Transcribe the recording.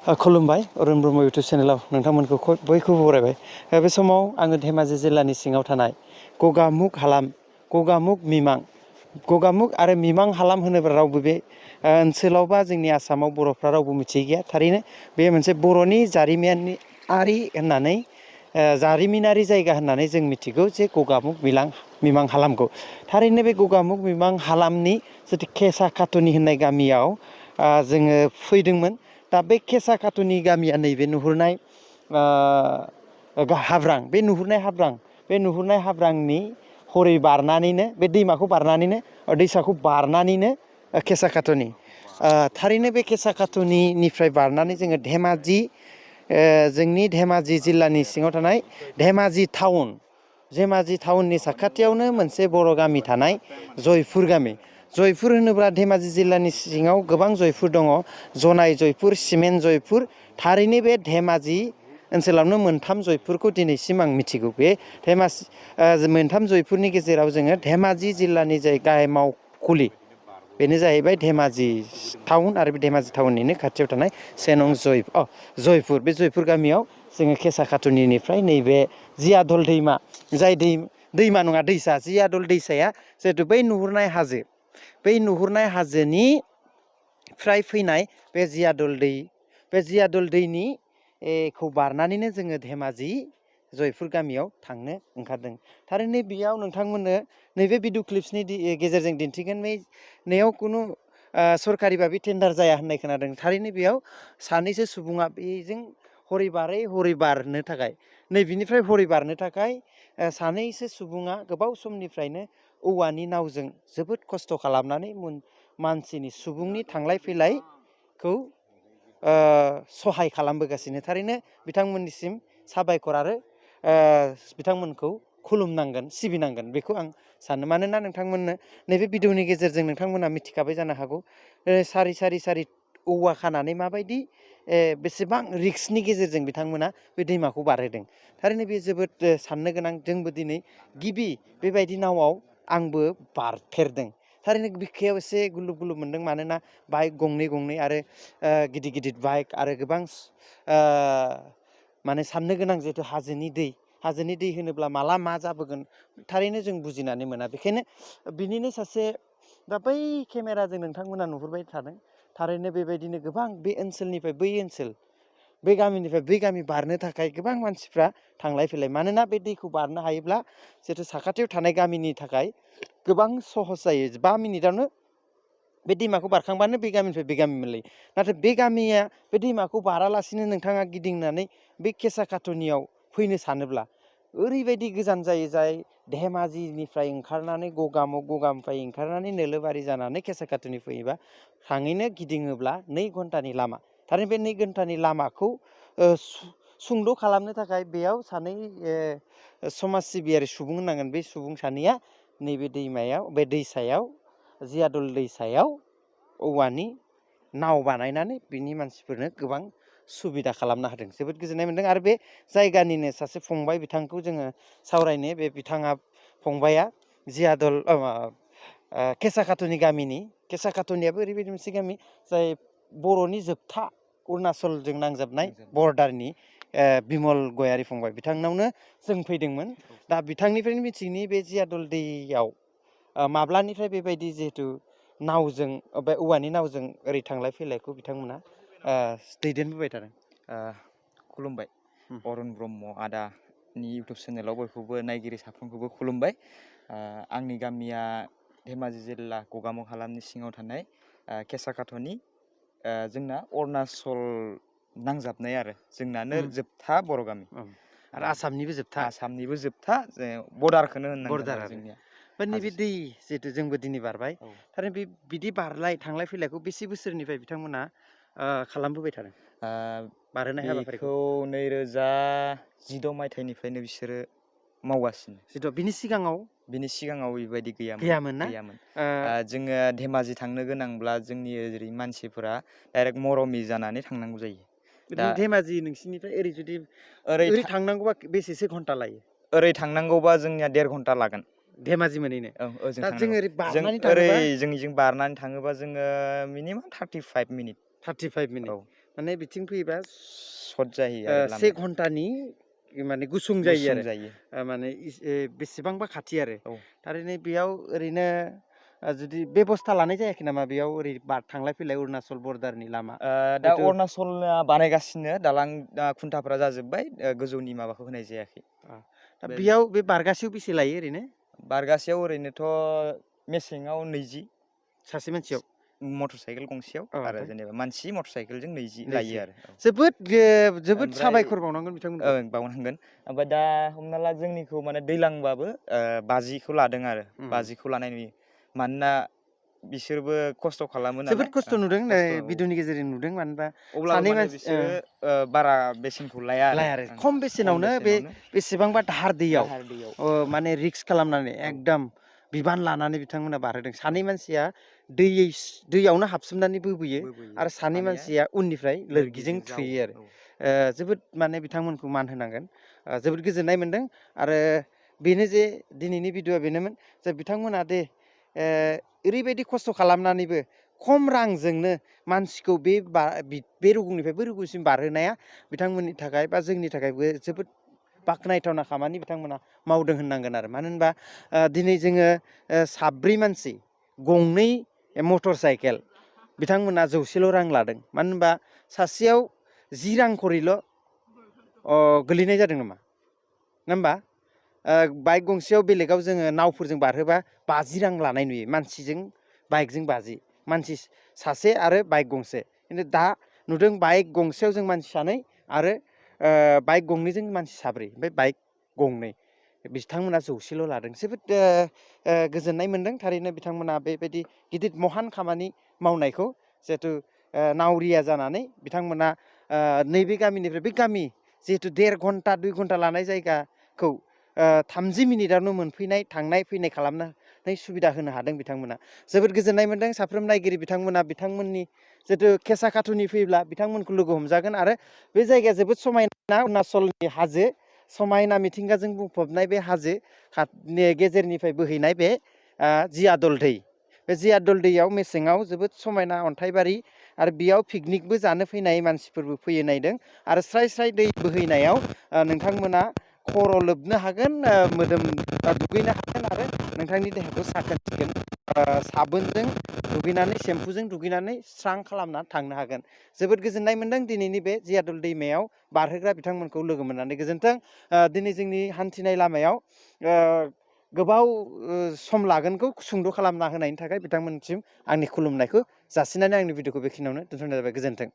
खुलुमबाय अरुण ब्रह्म इउटुब चेनेलाव नोंथांमोनखौ बयखौबो बरायबाय। बे समाव आङो धेमाजि जिल्लानि सिङाव थानाय गगामुख हालाम गगामुख मिमां गगामुख आरो मिमां हालाम होनोब्ला रावबो बे ओनसोलाव बा जोंनि आसामाव बर'फ्रा रावबो मिथियै गैया। थारैनो बे मोनसे बर'नि जारिमिनारि होननानै जारिमिनारि जायगा होननानै जों मिथिगौ जे गगामुख मिमां हालामखौ। थारैनो बे गगामुख मिमां हालामनि जिथु केसा काटुनि होननाय गामियाव जोङो फैदोंमोन। दा बे केसा काटुनि गामिया नैबे नुहुरनाय हाब्रां बे नुहुरनाय हाब्रांनि हरै बारनानैनो बे दैमाखौ बारनानैनो दैसाखौ बारनानैनो केसा काटुनि थारैनो बे केसा काटुनिफ्राय बारनानै जोङो धेमाजि जोंनि धेमाजि जिल्लानि सिङाव थानाय धेमाजि टाउननि साखाथियावनो मोनसे बर' गामि थानाय जयपुर गामि। जयपुर होनोब्ला धेमाजि जिल्लानि सिङाव गोबां जयपुर दङ। जनाय जयपुर, सिमेन्ट जयपुर। थारैनो बे धेमाजि ओनसोलावनो मोनथाम जयपुरखौ दिनैसिम आं मिथिगौ। बे मोनथाम जयपुरनि गेजेराव जोङो धेमाजि जिल्लानि जाय गाहाय मावखुलि बेनो जाहैबाय धेमाजि टाउन आरो बे धेमाजि टाउननिनो खाथियाव थानाय जयपुर। बे जयपुर गामियाव जोङो केसा काटुनिनिफ्राय नैबे जियादल दैमा जाय दैमा नङा दैसा जियादल दैसाया जिहेथु बै नुहुरनाय हाजोनिफ्राय फैनाय बे जियादल दैनिखौ बारनानैनो जोङो धेमाजि जयपुर गामियाव थांनो ओंखारदों। थारैनो बेयाव नोंथांमोननो नैबे भिडिअ क्लिप्सनि गेजेरजों दिन्थिगोन। बेयाव खुनु सरकारि भाबै टेन्डार जाया होननाय खोनादों। थारैनो बेयाव सानैसो सुबुङा बेजों हरै बारनो थाखाय नैबेनिफ्राय हरै बारनो थाखाय सानैसो सुबुङा गोबाव समनिफ्रायनो औवानि नावजों जोबोद खस्थ' खालामनानै सुबुंनि थांलाय फैलायखौ सहाय खालामबोगासिनो। थारैनो बिथांमोननिसिम साबायखर आरो बिथांमोनखौ खुलुमनांगोन, सिबिनांगोन बेखौ आं सानो। मानोना नोंथांमोननो नैबे भिडिअनि गेजेरजों नोंथांमोना मिथिखाबाय जानो हागौ सारि औवा खानानै माबायदि बेसेबां रिक्सनि गेजेरजों बिथांमोना बे दैमाखौ बारहोदों। थारैनो बे जोबोद साननो गोनां। जोंबो दिनै गिबि बेबायदि नावआव आंबो बारफेरदों। थारैनो बिखायाव एसे गुलुब गुलुब मोनदों। मानोना बाइक गंनै आरो गिदिर बाइक आरो गोबां माने साननो गोनां जिहेतु हाजोनि दै होनोब्ला माला मा जाबोगोन थारैनो जों बुजिनानै मोना। बेखायनो बिनिनो सासे दा बै केमेराजों नोंथांमोना नुहुरबाय थादों। थारैनो बेबायदिनो गोबां बे ओनसोलनिफ्राय बै ओनसोल, बे गामिनिफ्राय बै गामि बारनो थाखाय गोबां मानसिफ्रा थांलाय फैलाय। मानोना बे दैखौ बारनो हायोब्ला जिहेतु साखाथियाव थानाय गामिनि थाखाय गोबां सहस जायो। 5 मिनिटावनो बे दैमाखौ बारखांबानो बे गामिनिफ्राय बे गामि मोनलायो। नाथाय बे गामिया बे दैमाखौ बारालासिनो नोंथाङा गिदिंनानै बे केसा काटुनियाव फैनो सानोब्ला ओरैबायदि गोजान जायो। जाय धेमाजिनिफ्राय ओंखारनानै गगामुखनिफ्राय ओंखारनानै नोलोबारि जानानै केसा काटुनि फैयोबा थाङैनो गिदिङोब्ला 2 घन्टानि लामा। थारैनो बे 2 घन्टानि लामाखौ सुंद' खालामनो थाखाय बेयाव सानै समाज सिबियारि सुबुं होनांगोन। बे सुबुं सानैया नैबे दैसायाव जियादल दैसायाव औवानि नाव बानायनानै बिनि मानसिफोरनो गोबां सुबिदा खालामनो हादों। जोबोद गोजोननाय मोनदों। आरो बे जायगानिनो सासे फंबाय, बिथांखौ जोङो सावरायनो फंबाया जियादल केसा काटुनि गामिनि। केसा काटुनियाबो ओरैबायदि मोनसे गामि जाय बर'नि जोबथा अरुणाचलजों नांजाबनाय बर्डारनि बिमल गयारि फंबाय, बिथांनावनो जों फैदोंमोन। दा बिथांनिफ्रायनो मिथिनि बे जियादल दैयाव माब्लानिफ्राय बेबायदि जिहेथु नावजों बे औवानि नावजों ओरै थांलाय फैलायखौ बिथांमोना दैदेनबोबाय थादों। खुलुमबाय अरुण ब्रह्म आदानि इउटुब चेनेलाव बयखौबो नायगिरि साफ्रोमखौबो खुलुमबाय। आंनि गामिया धेमाजि जिल्ला गगामुख हालामनि सिङाव थानाय केसा काटुनि। जोंना अरुणाचल नांजाबनाय आरो जोंनानो जोबथा बर' गामि आरो आसामनिबो जोबथा बर्डारखौनो होननांगोन आरो जोंनिया। नैबे दै जिहेतु जोंबो दिनै बारबाय। थारैनो बिदि थांलाय फैलायखौ बेसे बोसोरनिफ्राय बिथांमोना खालामबोबाय थादों? बारहोनाय हाबाफारिखौ 2016 मायथाइनिफ्रायनो बिसोरो मावगासिनो। बिनि सिगाङाव बेबायदि गैयामोन। जोङो धेमाजि थांनो गोनांब्ला जोंनि ओरै मानसिफोरा डाइरेक्ट मरमि जानानै थांनांगौ जायो। दा धेमाजि नोंसिनिफ्राय ओरै थांनांगौबा बेसेसो घन्टा लायो? ओरै थांनांगौबा जोंनिया 1.5 घन्टा लागोन धेमाजि मोनैनो। ओजों दा जों ओरै जोंनिजों बारनानै थाङोबा जोङो मिनिमाम 35 मिनिट। 35 मिनिट। माने बिथिं फैयोबा सर्ट जायो आरो 1 घन्टानि माने गुसुं जायो आरो जायो। माने बेसेबांबा खाथि आरो औ थारैनो बेयाव ओरैनो जुदि बेबस्था लानाय जायाखै नामा बेयाव ओरै थांलाय फैलाय अरुणाचल बर्डारनि लामा? दा हयथ' अरुणाचलना बानायगासिनो दालां खुन्थाफ्रा जाजोब्बाय गोजौनि माबाखौ होनाय जायाखै। दा बेयाव बे बारगासेयाव बेसे लायो ओरैनो? बारगासेयाव ओरैनोथ' मेसेङाव 20 सासे मानसियाव मटर साइकेल गंसेयाव आरो ओमफ्राय जेनेबा मानसि मटर साइकेलजों 20 लायो 20 आरो। जोबोद ओमफ्राय साबायखर बावनांगोन बिथांमोनखौ। ओं बावनांगोन। ओमफ्राय दा हमना ला जोंनिखौ माने दैलांबाबो 50खौ लादों आरो 50खौ लानाय नुयो। मानोना बिसोरबो खस्थ' खालामो जोबोद नालाय खस्थ' नुदों खस्थ' भिडिअनि गेजेरजों नुदों मानो होनबा अब्लाबो सानै माने मानसि बिसोरो बारा बेसेनखौ लाया आरो खम बेसेनावनो बे बेसेबांबा दाहार दैयाव माने रिक्स खालामनानै एकदम बिबान लानानै बिथांमोना बारहोदों। सानै मानसिया दैयावनो हाबसोमनानै बोबोयो आरो सानै मानसिया उननिफ्राय लोरगिजों थुयो आरो। जोबोद माने बिथांमोनखौ मान होनांगोन। जोबोद गोजोननाय मोनदों आरो बेनो जे दिनैनि भिडिअ'आ बेनोमोन जे बिथांमोना दे ओरैबायदि खस्थ' खालामनानैबो खम रांजोंनो मानसिखौ बे रुगुंनिफ्राय बै रुगुंसिम बारहोनाया बिथांमोननि थाखाय बा जोंनि थाखायबो जोबोद बाख्नायथावना खामानि बिथांमोना मावदों होननांगोन आरो। मानो होनबा दिनै जोङो 7 मानसि गंनै मटर साइकेल बिथांमोना 100ल' रां लादों। मानो होनबा सासेयाव 10 रां खरिल' गोलैनाय जादों नामा? नङा होमबा? बाइक गंसेयाव बेलेगाव जोङो नावफोरजों बारहोबा 50 रां लानाय नुयो। मानसिजों बाइकजों 50 मानसि सासे आरो बाइक गंसे। खिन्थु दा नुदों बाइक गंसेयाव जों मानसि 2 आरो बाइक गंनैजों मानसि 3 ओमफ्राय बाइक गंनै बिथांमोना 100ल' लादों। जोबोद गोजोननाय मोनदों थारैनो बिथांमोना बेबायदि गिदिर महान खामानि मावनायखौ जिहेथु नावरिया जानानै बिथांमोना नैबे गामिनिफ्राय बै गामि जिहेतु 1.5 घन्टा 2 घन्टा लानाय जायगाखौ 30 मिनिटावनो मोनफैनाय थांनाय फैनाय खालामनानै सुबिदा होनो हादों बिथांमोना। जोबोद गोजोननाय मोनदों साफ्रोम नायगिरि बिथांमोना बिथांमोननि जिहेतु केसा खाथुनि फैयोब्ला बिथांमोनखौ लोगो हमजागोन आरो बे जायगाया जोबोद समायना अरुणाचलनि हाजो समायना मिथिंगाजों बुंफबनाय बे हाजो गेजेरनिफ्राय बोहैनाय बे जियादल दै। बे जियादल दैयाव मेसेङाव जोबोद समायना अन्थाइबारि आरो बेयाव पिकनिकबो जानो फैनाय मानसिफोरबो फैयो नायदों आरो स्राय स्राय दै बोहैनायाव नोंथांमोना खर' लोबनो हागोन, मोदोम दुगैनो हागोन आरो नोंथांनि देहाखौ साखोन सिखोन साबोनजों दुगैनानै सेम्पुजों दुगैनानै स्रां खालामना थांनो हागोन। जोबोद गोजोननाय मोनदों दिनैनि बे जियादल दैमायाव बारहोग्रा बिथांमोनखौ लोगो मोननानै। गोजोन्थों। दिनै जोंनि हान्थिनाय लामायाव गोबाव सम लागोनखौ सुंद' खालामना होनायनि थाखाय बिथांमोनसिम आंनि खुलुमनायखौ जासिनानै आंनि भिडिअखौ बेखिनियावनो दोनथ'नाय जाबाय। गोजोन्थों।